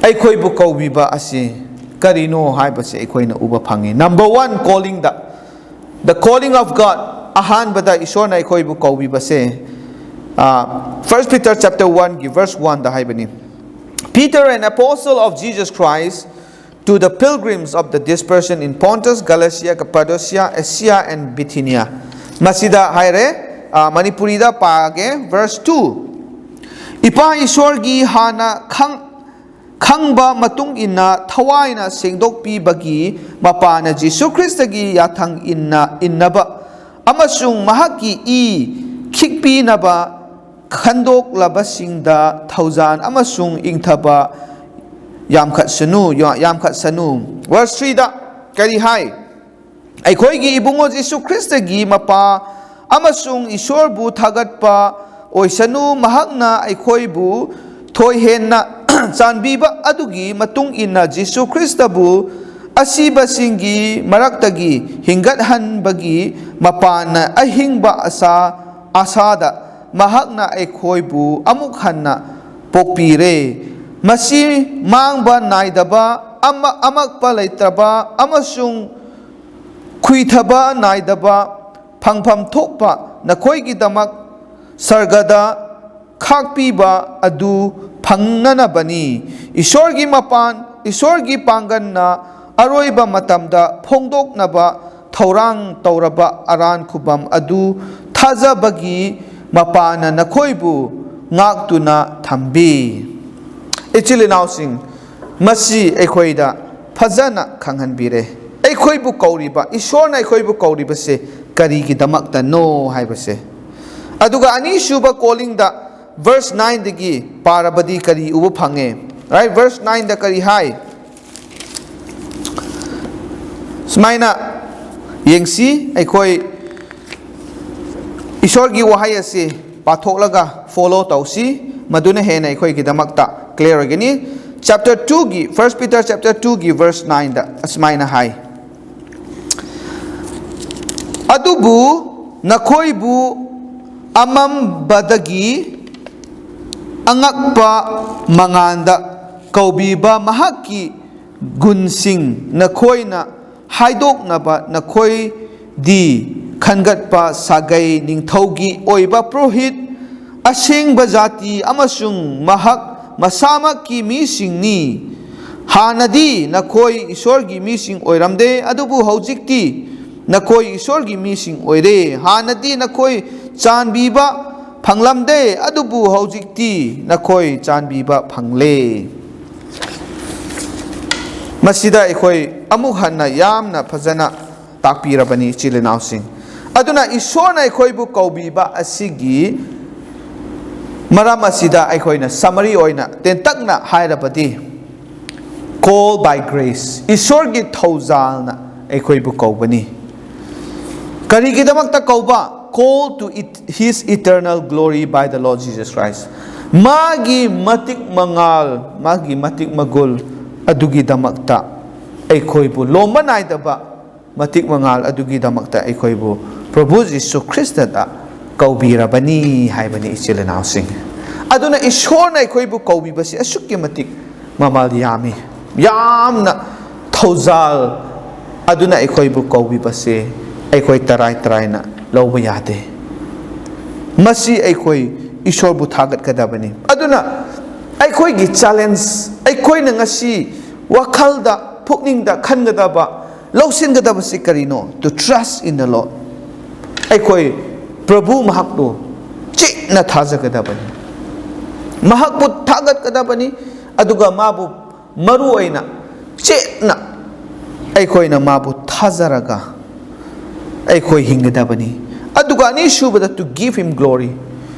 ꯑꯩꯈꯣꯏꯕꯨ ꯀꯧꯕꯤꯕ ꯑꯁꯤ ꯀꯔꯤꯅꯣ ꯍꯥꯏꯕꯁꯤ ꯑꯩꯈꯣꯏꯅ ꯎꯕ ꯐꯪꯉꯤ꯫ Number one, callingꯗ, the calling of God, ꯑꯍꯥꯟꯕꯗ ꯏꯁꯣꯔꯅ ꯑꯩꯈꯣꯏꯕꯨ ꯀꯧꯕꯤꯕꯁꯦ, ꯑ, First Peter chapter oneꯒꯤ verse oneꯗ ꯍꯥꯏꯕꯅꯤ, "Peter, an apostle of Jesus Christ, to the pilgrims of the dispersion in Pontus, Galatia, Cappadocia, Asia, and Bithynia." ꯃꯁꯤꯗ ꯍꯥꯏꯔꯦ, ꯑ, ꯃꯅꯤꯄꯨꯔꯤꯗ ꯄꯥꯒꯦ, verse two, "ꯏꯄꯥ ꯏꯁꯣꯔꯒꯤ ꯍꯥꯟꯅ ꯈꯪ-, ꯈꯪꯕ ꯃꯇꯨꯡ ꯏꯟꯅ ꯊꯋꯥꯏꯅ ꯁꯦꯡꯗꯣꯛꯄꯤꯕꯒꯤ ꯃꯄꯥꯅ ꯖꯤꯁꯨ ꯈ꯭ꯔꯤꯁꯇꯒꯤ ꯌꯥꯊꯪ ꯏꯟꯅ, ꯏꯟꯅꯕ ꯑꯃꯁꯨꯡ ꯃꯍꯥꯛꯀꯤ ꯏ ꯈꯤꯛꯄꯤꯅꯕ ꯈꯟꯗꯣꯛꯂꯕꯁꯤꯡꯗ ꯊꯧꯖꯥꯟ ꯑꯃꯁꯨꯡ ꯏꯪꯊꯕ ꯌꯥꯝꯈꯠꯁꯅꯨ, ꯌꯥꯝꯈꯠꯁꯅꯨ"꯫ Verse threeꯗ ꯀꯔꯤ ꯍꯥꯏ? "ꯑꯩꯈꯣꯏꯒꯤ ꯏꯕꯨꯡꯉꯣ ꯖꯤꯁꯨ ꯈ꯭ꯔꯤꯁꯇꯒꯤ ꯃꯄꯥ ꯑꯃꯁꯨꯡ ꯏꯁꯣꯔꯕꯨ ꯊꯥꯒꯠꯄ ꯑꯣꯏꯁꯅꯨ, ꯃꯍꯥꯛꯅ ꯑꯩꯈꯣꯏꯕꯨ ꯊꯣꯏꯍꯦꯟꯅ ꯆꯥꯟꯕꯤꯕ ꯑꯗꯨꯒꯤ ꯃꯇꯨꯡ ꯏꯟꯅ ꯖꯤꯁꯨ ꯈ꯭ꯔꯤꯁꯇꯕꯨ ꯑꯁꯤꯕꯁꯤꯡꯒꯤ ꯃꯔꯛꯇꯒꯤ ꯍꯤꯡꯒꯠꯍꯟꯕꯒꯤ ꯃꯄꯥꯟꯅ ꯑꯍꯤꯡꯕ ꯑꯁꯥ, ꯑꯁꯥꯗ ꯃꯍꯥꯛꯅ ꯑꯩꯈꯣꯏꯕꯨ ꯑꯃꯨꯛ ꯍꯟꯅ ꯄꯣꯛꯄꯤꯔꯦ꯫ ꯃꯁꯤ ꯃꯥꯡꯕ ꯅꯥꯏꯗꯕ, ꯑꯃ-, ꯑꯃꯛꯄ ꯂꯩꯇ꯭ꯔꯕ ꯑꯃꯁꯨꯡ ꯈꯨꯏꯊꯕ ꯅꯥꯏꯗꯕ ꯐꯪꯐꯝ ꯊꯣꯛꯄ ꯅꯈꯣꯏꯒꯤꯗꯃꯛ ꯁꯔꯒꯗ ꯈꯥꯛꯄꯤꯕ ꯑꯗꯨ ꯐꯪꯅꯅꯕꯅꯤ꯫ ꯏꯁꯣꯔꯒꯤ ꯃꯄꯥꯟ, ꯏꯁꯣꯔꯒꯤ ꯄꯥꯡꯒꯜꯅ ꯑꯔꯣꯏꯕ ꯃꯇꯝꯗ ꯐꯣꯡꯗꯣꯛꯅꯕ ꯊꯧꯔꯥꯡ ꯇꯧꯔꯕ ꯑꯔꯥꯟ ꯈꯨꯕꯝ ꯑꯗꯨ ꯊꯥꯖꯕꯒꯤ ꯃꯄꯥꯅ ꯅꯈꯣꯏꯕꯨ ꯉꯥꯛꯇꯨꯅ ꯊꯝꯕꯤ꯫ ꯏꯆꯤꯜ ꯏꯅꯥꯎꯁꯤꯡ, ꯃꯁꯤ ꯑꯩꯈꯣꯏꯗ ꯐꯖꯅ ꯈꯪꯍꯟꯕꯤꯔꯦ꯫ ꯑꯩꯈꯣꯏꯕꯨ ꯀꯧꯔꯤꯕ, ꯏꯁꯣꯔꯅ ꯑꯩꯈꯣꯏꯕꯨ ꯀꯧꯔꯤꯕꯁꯦ ꯀꯔꯤꯒꯤꯗꯃꯛꯇꯅꯣ ꯍꯥꯏꯕꯁꯦ꯫ ꯑꯗꯨꯒ ꯑꯅꯤꯁꯨꯕ ꯀꯣꯂꯤꯡꯗ verse nineꯗꯒꯤ ꯄꯥꯔꯕꯗꯤ ꯀꯔꯤ ꯎꯕ ꯐꯪꯉꯦ? Right? Verse nineꯗ ꯀꯔꯤ ꯍꯥꯏ? ꯁꯨꯃꯥꯏꯅ ꯌꯦꯡꯁꯤ, ꯑꯩꯈꯣꯏ ꯏꯁꯣꯔꯒꯤ ꯋꯥꯍꯩ ꯑꯁꯤ ꯄꯥꯊꯣꯛꯂꯒ follow ꯇꯧꯁꯤ, ꯃꯗꯨꯅ ꯍꯦꯟꯅ ꯑꯩꯈꯣꯏꯒꯤꯗꯃꯛꯇ clear ꯑꯣꯏꯒꯅꯤ꯫ Chapter twoꯒꯤ, First Peter chapter twoꯒꯤ verse nineꯗ ꯑꯁꯨꯃꯥꯏꯅ ꯍꯥꯏ, "ꯑꯗꯨꯕꯨ ꯅꯈꯣꯏꯕꯨ ꯑꯃꯝꯕꯗꯒꯤ ꯑꯉꯛꯄ ꯃꯉꯥꯟꯗ ꯀꯧꯕꯤꯕ ꯃꯍꯥꯛꯀꯤ ꯒꯨꯟꯁꯤꯡ ꯅꯈꯣꯏꯅ ꯍꯥꯏꯗꯣꯛꯅꯕ ꯅꯈꯣꯏꯗꯤ ꯈꯟꯒꯠꯄ ꯁꯥꯒꯩ ꯅꯤꯡꯊꯧꯒꯤ ꯑꯣꯏꯕ ꯄꯨꯔꯣꯍꯤꯠ, ꯑꯁꯦꯡꯕ ꯖꯥꯇꯤ ꯑꯃꯁꯨꯡ ꯃꯍꯥꯛ ꯃꯁꯥꯃꯛꯀꯤ ꯃꯤꯁꯤꯡꯅꯤ꯫ ꯍꯥꯟꯅꯗꯤ ꯅꯈꯣꯏ ꯏꯁꯣꯔꯒꯤ ꯃꯤꯁꯤꯡ ꯑꯣꯏꯔꯝꯗꯦ, ꯑꯗꯨꯕꯨ ꯍꯧꯖꯤꯛꯇꯤ ꯅꯈꯣꯏ ꯏꯁꯣꯔꯒꯤ ꯃꯤꯁꯤꯡ ꯑꯣꯏꯔꯦ꯫ ꯍꯥꯟꯅꯗꯤ ꯅꯈꯣꯏ ꯆꯥꯟꯕꯤꯕ ꯐꯪꯂꯝꯗꯦ, ꯑꯗꯨꯕꯨ ꯍꯧꯖꯤꯛꯇꯤ ꯅꯈꯣꯏ ꯆꯥꯟꯕꯤꯕ ꯐꯪꯂꯦ"꯫ ꯃꯁꯤꯗ ꯑꯩꯈꯣꯏ ꯑꯃꯨꯛ ꯍꯟꯅ ꯌꯥꯝꯅ ꯐꯖꯅ ꯇꯥꯛꯄꯤꯔꯕꯅꯤ, ꯏꯆꯤꯜ ꯏꯅꯥꯎꯁꯤꯡ꯫ ꯑꯗꯨꯅ ꯏꯁꯣꯔꯅ ꯑꯩꯈꯣꯏꯕꯨ ꯀꯧꯕꯤꯕ ꯑꯁꯤꯒꯤ ꯃꯔꯝ ꯑꯁꯤꯗ ꯑꯩꯈꯣꯏꯅ summary ꯑꯣꯏꯅ ꯇꯦꯟꯇꯛꯅ ꯍꯥꯏꯔꯕꯗꯤ, "Call by grace", ꯏꯁꯣꯔꯒꯤ ꯊꯧꯖꯥꯜꯅ ꯑꯩꯈꯣꯏꯕꯨ ꯀꯧꯕꯅꯤ꯫ ꯀꯔꯤꯒꯤꯗꯃꯛꯇ ꯀꯧꯕ? "Call to it, his eternal glory by the Lord Jesus Christ", ꯃꯥꯒꯤ ꯃꯇꯤꯛ ꯃꯉꯥꯜ, ꯃꯥꯒꯤ ꯃꯇꯤꯛ ꯃꯒꯨꯜ ꯑꯗꯨꯒꯤꯗꯃꯛꯇ ꯑꯩꯈꯣꯏꯕꯨ ꯂꯣꯝꯕ ꯅꯥꯏꯗꯕ ꯃꯇꯤꯛ ꯃꯉꯥꯜ ꯑꯗꯨꯒꯤꯗꯃꯛꯇ ꯑꯩꯈꯣꯏꯕꯨ ꯄ꯭ꯔꯚꯨ ꯖꯤꯁꯨ ꯈ꯭ꯔꯤꯁꯇꯗ ꯀꯧꯕꯤꯔꯕꯅꯤ ꯍꯥꯏꯕꯅꯤ, ꯏꯆꯤꯜ ꯏꯅꯥꯎꯁꯤꯡ꯫ ꯑꯗꯨꯅ ꯏꯁꯣꯔꯅ ꯑꯩꯈꯣꯏꯕꯨ ꯀꯧꯕꯤꯕꯁꯤ ꯑꯁꯨꯛꯀꯤ ꯃꯇꯤꯛ ꯃꯃꯜ ꯌꯥꯝꯃꯤ, ꯌꯥꯝꯅ ꯊꯧꯖꯥꯜ꯫ ꯑꯗꯨꯅ ꯑꯩꯈꯣꯏꯕꯨ ꯀꯧꯕꯤꯕꯁꯦ ꯑꯩꯈꯣꯏ ꯇꯔꯥꯏ ꯇꯔꯥꯏꯅ ꯂꯧꯕ ꯌꯥꯗꯦ꯫ ꯃꯁꯤ ꯑꯩꯈꯣꯏ ꯏꯁꯣꯔꯕꯨ ꯊꯥꯒꯠꯀꯗꯕꯅꯤ꯫ ꯑꯗꯨꯅ ꯑꯩꯈꯣꯏꯒꯤ ꯆꯦꯂꯦꯟꯖ, ꯑꯩꯈꯣꯏꯅ ꯉꯁꯤ ꯋꯥꯈꯜꯗ, ꯄꯨꯛꯅꯤꯡꯗ ꯈꯟꯒꯗꯕ, ꯂꯧꯁꯤꯟꯒꯗꯕꯁꯤ ꯀꯔꯤꯅꯣ? To trust in the Lord꯫ ꯑꯩꯈꯣꯏ ꯄ꯭ꯔꯚꯨ ꯃꯍꯥꯛꯄꯨ ꯆꯦꯠꯅ ꯊꯥꯖꯒꯗꯕꯅꯤ, ꯃꯍꯥꯛꯄꯨ ꯊꯥꯒꯠꯀꯗꯕꯅꯤ, ꯑꯗꯨꯒ ꯃꯥꯕꯨ ꯃꯔꯨ ꯑꯣꯏꯅ ꯆꯦꯠꯅ ꯑꯩꯈꯣꯏꯅ ꯃꯥꯕꯨ ꯊꯥꯖꯔꯒ ꯑꯩꯈꯣꯏ ꯍꯤꯡꯒꯗꯕꯅꯤ꯫ ꯑꯗꯨꯒ ꯑꯅꯤꯁꯨꯕꯗ, to give him glory꯫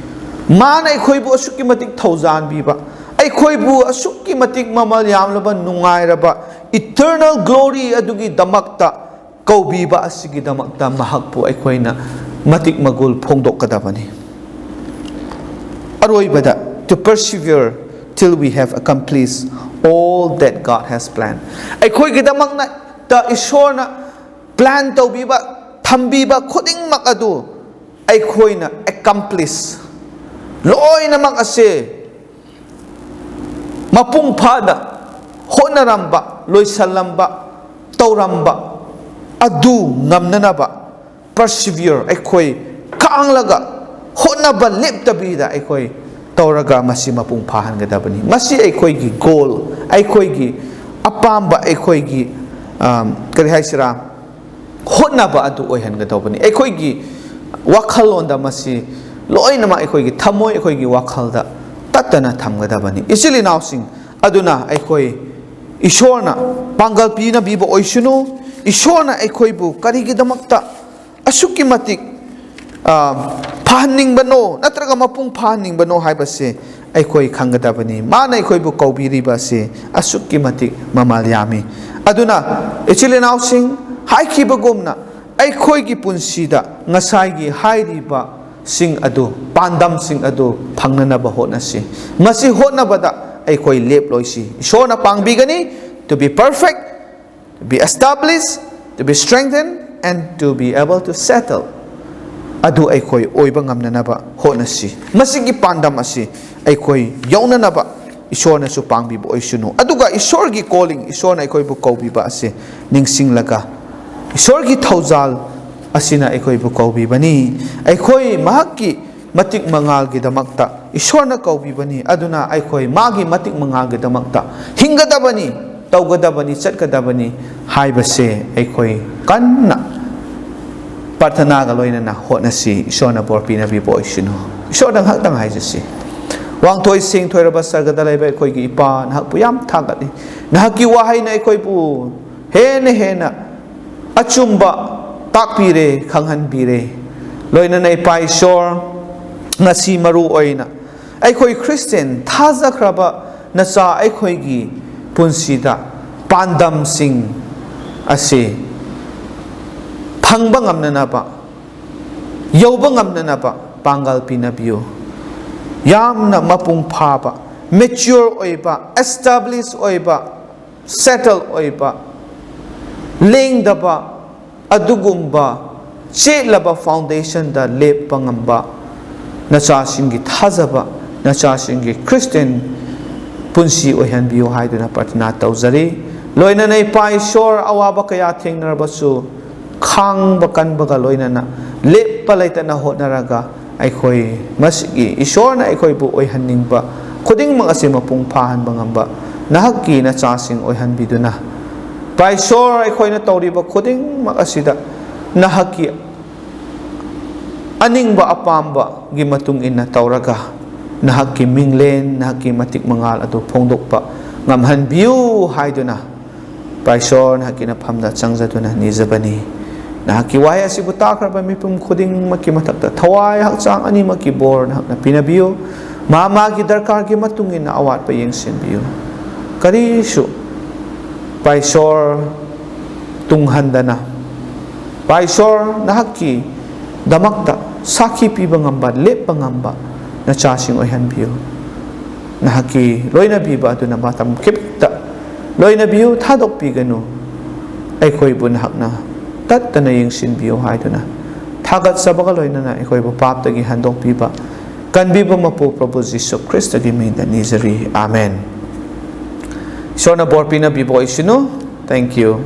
ꯃꯥꯅ ꯑꯩꯈꯣꯏꯕꯨ ꯑꯁꯨꯛꯀꯤ ꯃꯇꯤꯛ ꯊꯧꯖꯥꯟꯕꯤꯕ, ꯑꯩꯈꯣꯏꯕꯨ ꯑꯁꯨꯛꯀꯤ ꯃꯇꯤꯛ ꯃꯃꯜ ꯌꯥꯝꯂꯕ, ꯅꯨꯡꯉꯥꯏꯔꯕ, eternal glory ꯑꯗꯨꯒꯤꯗꯃꯛꯇ ꯀꯧꯕꯤꯕ ꯑꯁꯤꯒꯤꯗꯃꯛꯇ ꯃꯍꯥꯛꯄꯨ ꯑꯩꯈꯣꯏꯅ ꯃꯇꯤꯛ ꯃꯒꯨꯜ ꯐꯣꯡꯗꯣꯛꯀꯗꯕꯅꯤ꯫ ꯑꯔꯣꯏꯕꯗ, to persevere till we have accomplished all that God has planned꯫ ꯑꯩꯈꯣꯏꯒꯤꯗꯃꯛꯇ ꯏꯁꯣꯔꯅ ꯄ꯭ꯂꯥꯟ ꯇꯧꯕꯤꯕ, ꯊꯝꯕꯤꯕ ꯈꯨꯗꯤꯡꯃꯛ ꯑꯗꯨ ꯑꯩꯈꯣꯏꯅ ꯑꯦꯀꯝꯄ꯭ꯂꯤꯁ, ꯂꯣꯏꯅꯃꯛ ꯑꯁꯦ ꯃꯄꯨꯡ ꯐꯥꯅ ꯍꯣꯠꯅꯔꯝꯕ, ꯂꯣꯏꯁꯜꯂꯝꯕ, ꯇꯧꯔꯝꯕ ꯑꯗꯨ ꯉꯝꯅꯅꯕ, ꯄꯔꯁꯤꯚꯤꯌꯔ, ꯑꯩꯈꯣꯏ ꯈꯥꯡꯂꯒ ꯍꯣꯠꯅꯕ ꯂꯦꯞꯇꯕꯤꯗ ꯑꯩꯈꯣꯏ ꯇꯧꯔꯒ ꯃꯁꯤ ꯃꯄꯨꯡ ꯐꯥꯍꯟꯒꯗꯕꯅꯤ꯫ ꯃꯁꯤ ꯑꯩꯈꯣꯏꯒꯤ ꯒꯣꯜ, ꯑꯩꯈꯣꯏꯒꯤ ꯑꯄꯥꯝꯕ, ꯑꯩꯈꯣꯏꯒꯤ, ꯑꯝ, ꯀꯔꯤ ꯍꯥꯏꯁꯤꯔꯥ, ꯍꯣꯠꯅꯕ ꯑꯗꯨ ꯑꯣꯏꯍꯟꯒꯗꯧꯕꯅꯤ꯫ ꯑꯩꯈꯣꯏꯒꯤ ꯋꯥꯈꯜꯂꯣꯟꯗ ꯃꯁꯤ ꯂꯣꯏꯅꯃꯛ ꯑꯩꯈꯣꯏꯒꯤ ꯊꯝꯃꯣꯏ, ꯑꯩꯈꯣꯏꯒꯤ ꯋꯥꯈꯜꯗ ꯇꯠꯇꯅ ꯊꯝꯒꯗꯕꯅꯤ꯫ ꯏꯆꯤꯜ ꯏꯅꯥꯎꯁꯤꯡ, ꯑꯗꯨꯅ ꯑꯩꯈꯣꯏ ꯏꯁꯣꯔꯅ ꯄꯥꯡꯒꯜ ꯄꯤꯅꯕꯤꯕ ꯑꯣꯏꯁꯅꯨ꯫ ꯏꯁꯣꯔꯅ ꯑꯩꯈꯣꯏꯕꯨ ꯀꯔꯤꯒꯤꯗꯃꯛꯇ ꯑꯁꯨꯛꯀꯤ ꯃꯇꯤꯛ, ꯑ, ꯐꯍꯟꯅꯤꯡꯕꯅꯣ ꯅꯠꯇ꯭ꯔꯒ ꯃꯄꯨꯡ ꯐꯥꯍꯟꯅꯤꯡꯕꯅꯣ ꯍꯥꯏꯕꯁꯦ ꯑꯩꯈꯣꯏ ꯈꯪꯒꯗꯕꯅꯤ꯫ ꯃꯥꯅ ꯑꯩꯈꯣꯏꯕꯨ ꯀꯧꯕꯤꯔꯤꯕ ꯑꯁꯤ ꯑꯁꯨꯛꯀꯤ ꯃꯇꯤꯛ ꯃꯃꯜ ꯌꯥꯝꯃꯤ꯫ ꯑꯗꯨꯅ ꯏꯆꯤꯜ ꯏꯅꯥꯎꯁꯤꯡ, ꯍꯥꯏꯈꯤꯕꯒꯨꯝꯅ ꯑꯩꯈꯣꯏꯒꯤ ꯄꯨꯟꯁꯤꯗ ꯉꯁꯥꯏꯒꯤ ꯍꯥꯏꯔꯤꯕꯁꯤꯡ ꯑꯗꯨ, ꯄꯥꯟꯗꯝꯁꯤꯡ ꯑꯗꯨ ꯐꯪꯅꯅꯕ ꯍꯣꯠꯅꯁꯤ꯫ ꯃꯁꯤ ꯍꯣꯠꯅꯕꯗ ꯑꯩꯈꯣꯏ ꯂꯦꯞꯂꯣꯏꯁꯤ꯫ ꯏꯁꯣꯔꯅ ꯄꯥꯡꯕꯤꯒꯅꯤ꯫ To be perfect, be established, to be strengthened, and to be able to settle. ꯑꯗꯨ ꯑꯩꯈꯣꯏ ꯑꯣꯏꯕ ꯉꯝꯅꯅꯕ ꯍꯣꯠꯅꯁꯤ꯫ ꯃꯁꯤꯒꯤ ꯄꯥꯟꯗꯝ ꯑꯁꯤ ꯑꯩꯈꯣꯏ ꯌꯧꯅꯅꯕ ꯏꯁꯣꯔꯅꯁꯨ ꯄꯥꯡꯕꯤꯕ ꯑꯣꯏꯁꯅꯨ꯫ ꯑꯗꯨꯒ ꯏꯁꯣꯔꯒꯤ calling, ꯏꯁꯣꯔꯅ ꯑꯩꯈꯣꯏꯕꯨ ꯀꯧꯕꯤꯕ ꯑꯁꯤ ꯅꯤꯡꯁꯤꯡꯂꯒ, ꯏꯁꯣꯔꯒꯤ ꯊꯧꯖꯥꯜ ꯑꯁꯤꯅ ꯑꯩꯈꯣꯏꯕꯨ ꯀꯧꯕꯤꯕꯅꯤ꯫ ꯑꯩꯈꯣꯏ ꯃꯍꯥꯛꯀꯤ ꯃꯇꯤꯛ ꯃꯉꯥꯜꯒꯤꯗꯃꯛꯇ ꯏꯁꯣꯔꯅ ꯀꯧꯕꯤꯕꯅꯤ꯫ ꯑꯗꯨꯅ ꯑꯩꯈꯣꯏ ꯃꯥꯒꯤ ꯃꯇꯤꯛ ꯃꯉꯥꯜꯒꯤꯗꯃꯛꯇ ꯍꯤꯡꯒꯗꯕꯅꯤ, ꯇꯧꯒꯗꯕꯅꯤ, ꯆꯠꯀꯗꯕꯅꯤ ꯍꯥꯏꯕꯁꯦ ꯑꯩꯈꯣꯏ ꯀꯟꯅ ꯄ꯭ꯔꯥꯊꯅꯥꯒ ꯂꯣꯏꯅꯅ ꯍꯣꯠꯅꯁꯤ꯫ ꯏꯁꯣꯔꯅ ꯕꯣꯔ ꯄꯤꯅꯕꯤꯕ ꯑꯣꯏꯁꯅꯨ꯫ ꯏꯁꯣꯔꯗ ꯉꯥꯏꯍꯥꯛꯇꯪ ꯍꯥꯏꯖꯁꯤ꯫ ꯋꯥꯡꯊꯣꯏ ꯁꯦꯡꯊꯣꯏꯔꯕ ꯁꯔꯒꯗ ꯂꯩꯕ ꯑꯩꯈꯣꯏꯒꯤ ꯏꯄꯥ, ꯅꯍꯥꯛꯄꯨ ꯌꯥꯝ ꯊꯥꯒꯠꯂꯤ꯫ ꯅꯍꯥꯛꯀꯤ ꯋꯥꯍꯩꯅ ꯑꯩꯈꯣꯏꯕꯨ ꯍꯦꯟꯅ ꯍꯦꯟꯅ ꯑꯆꯨꯝꯕ ꯇꯥꯛꯄꯤꯔꯦ, ꯈꯪꯍꯟꯕꯤꯔꯦ꯫ ꯂꯣꯏꯅꯅ ꯏꯄꯥ ꯏꯁꯣꯔ, ꯉꯁꯤ ꯃꯔꯨ ꯑꯣꯏꯅ ꯑꯩꯈꯣꯏ ꯈ꯭ꯔꯤꯁꯇꯤꯌꯥꯟ ꯊꯥꯖꯈ꯭ꯔꯕ ꯅꯆꯥ ꯑꯩꯈꯣꯏꯒꯤ ꯄꯨꯟꯁꯤꯗ ꯄꯥꯟꯗꯝꯁꯤꯡ ꯑꯁꯤ ꯐꯪꯕ ꯉꯝꯅꯅꯕ, ꯌꯧꯕ ꯉꯝꯅꯅꯕ ꯄꯥꯡꯒꯜ ꯄꯤꯅꯕꯤꯌꯨ꯫ ꯌꯥꯝꯅ ꯃꯄꯨꯡ ꯐꯥꯕ, mature ꯑꯣꯏꯕ, establish ꯑꯣꯏꯕ, settle ꯑꯣꯏꯕ, ꯂꯦꯡꯗꯕ, ꯑꯗꯨꯒꯨꯝꯕ ꯆꯦꯠꯂꯕ foundationꯗ ꯂꯦꯞꯄ ꯉꯝꯕ ꯅꯆꯥꯁꯤꯡꯒꯤ ꯊꯥꯖꯕ, ꯅꯆꯥꯁꯤꯡꯒꯤ ꯈ꯭ꯔꯤꯁꯇꯤꯌꯥꯟ ꯄꯨꯟꯁꯤ ꯑꯣꯏꯍꯟꯕꯤꯌꯨ ꯍꯥꯏꯗꯨꯅ ꯄ꯭ꯔꯥꯊꯅꯥ ꯇꯧꯖꯔꯤ꯫ ꯂꯣꯏꯅꯅ ꯏꯄꯥ ꯏꯁꯣꯔ, ꯑꯋꯥꯕ ꯀꯌꯥ ꯊꯦꯡꯅꯔꯕꯁꯨ ꯈꯥꯡꯕ ꯀꯟꯕꯒ ꯂꯣꯏꯅꯅ ꯂꯦꯞꯄ ꯂꯩꯇꯅ ꯍꯣꯠꯅꯔꯒ ꯑꯩꯈꯣꯏ ꯃꯁꯤꯒꯤ ꯏꯁꯣꯔꯅ ꯑꯩꯈꯣꯏꯕꯨ ꯑꯣꯏꯍꯟꯅꯤꯡꯕ ꯈꯨꯗꯤꯡꯃꯛ ꯑꯁꯤ ꯃꯄꯨꯡ ꯐꯥꯍꯟꯕ ꯉꯝꯕ ꯅꯍꯥꯛꯀꯤ ꯅꯆꯥꯁꯤꯡ ꯑꯣꯏꯍꯟꯕꯤꯗꯨꯅ, ꯏꯄꯥ ꯏꯁꯣꯔ, ꯑꯩꯈꯣꯏꯅ ꯇꯧꯔꯤꯕ ꯈꯨꯗꯤꯡꯃꯛ ꯑꯁꯤꯗ ꯅꯍꯥꯛꯀꯤ ꯑꯅꯤꯡꯕ ꯑꯄꯥꯝꯕꯒꯤ ꯃꯇꯨꯡ ꯏꯟꯅ ꯇꯧꯔꯒ ꯅꯍꯥꯛꯀꯤ ꯃꯤꯡꯂꯦꯟ, ꯅꯍꯥꯛꯀꯤ ꯃꯇꯤꯛ ꯃꯉꯥꯜ ꯑꯗꯨ ꯐꯣꯡꯗꯣꯛꯄ ꯉꯝꯍꯟꯕꯤꯌꯨ ꯍꯥꯏꯗꯨꯅ ꯏꯄꯥ ꯏꯁꯣꯔ, ꯅꯍꯥꯛꯀꯤ ꯅꯐꯝꯗ ꯆꯪꯖꯗꯨꯅ ꯅꯤꯖꯕꯅꯤ꯫ ꯅꯍꯥꯛꯀꯤ ꯋꯥꯍꯩ ꯑꯁꯤꯕꯨ ꯇꯥꯈ꯭ꯔꯕ ꯃꯤꯄꯨꯝ ꯈꯨꯗꯤꯡꯃꯛꯀꯤ ꯃꯊꯛꯇ ꯊꯋꯥꯏ ꯍꯛꯆꯥꯡ ꯑꯅꯤꯃꯛꯀꯤ ꯕꯣꯔ ꯅꯍꯥꯛꯅ ꯄꯤꯅꯕꯤꯌꯨ꯫ ꯃꯥ ꯃꯥꯒꯤ ꯗꯔꯀꯥꯔꯒꯤ ꯃꯇꯨꯡ ꯏꯟꯅ ꯑꯋꯥꯠꯄ ꯌꯦꯡꯁꯤꯟꯕꯤꯌꯨ꯫ ꯀꯔꯤꯁꯨ ꯏꯄꯥ ꯏꯁꯣꯔ ꯇꯨꯡꯍꯟꯗꯅ, ꯏꯄꯥ ꯏꯁꯣꯔ, ꯅꯍꯥꯛꯀꯤꯗꯃꯛꯇ ꯁꯥꯈꯤ ꯄꯤꯕ ꯉꯝꯕ, ꯂꯦꯞꯄ ꯉꯝꯕ ꯅꯆꯥꯁꯤꯡ ꯑꯣꯏꯍꯟꯕꯤꯌꯨ꯫ ꯅꯍꯥꯛꯀꯤ ꯂꯣꯏꯅꯕꯤꯕ ꯑꯗꯨꯅ ꯃꯇꯝ ꯈꯤꯇ ꯂꯣꯏꯅꯕꯤꯌꯨ, ꯊꯥꯗꯣꯛꯄꯤꯒꯅꯨ꯫ ꯑꯩꯈꯣꯏꯕꯨ ꯅꯍꯥꯛꯅ ꯇꯠꯇꯅ ꯌꯦꯡꯁꯤꯟꯕꯤꯌꯨ ꯍꯥꯏꯗꯨꯅ ꯊꯥꯒꯠꯆꯕꯒ ꯂꯣꯏꯅꯅ ꯑꯩꯈꯣꯏꯕꯨ ꯄꯥꯞꯇꯒꯤ ꯍꯟꯗꯣꯛꯄꯤꯕ ꯀꯟꯕꯤꯕ ꯃꯄꯨ ꯄ꯭ꯔꯚꯨ ꯖꯤꯁꯨ ꯈ꯭ꯔꯤꯁꯇꯒꯤ ꯃꯤꯡꯗ ꯅꯤꯖꯔꯤ꯫ ꯑꯥꯃꯦꯟ꯫ ꯏꯁꯣꯔꯅ ꯕꯣꯔ ꯄꯤꯅꯕꯤꯕ ꯑꯣꯏꯁꯅꯨ꯫ Thank you꯫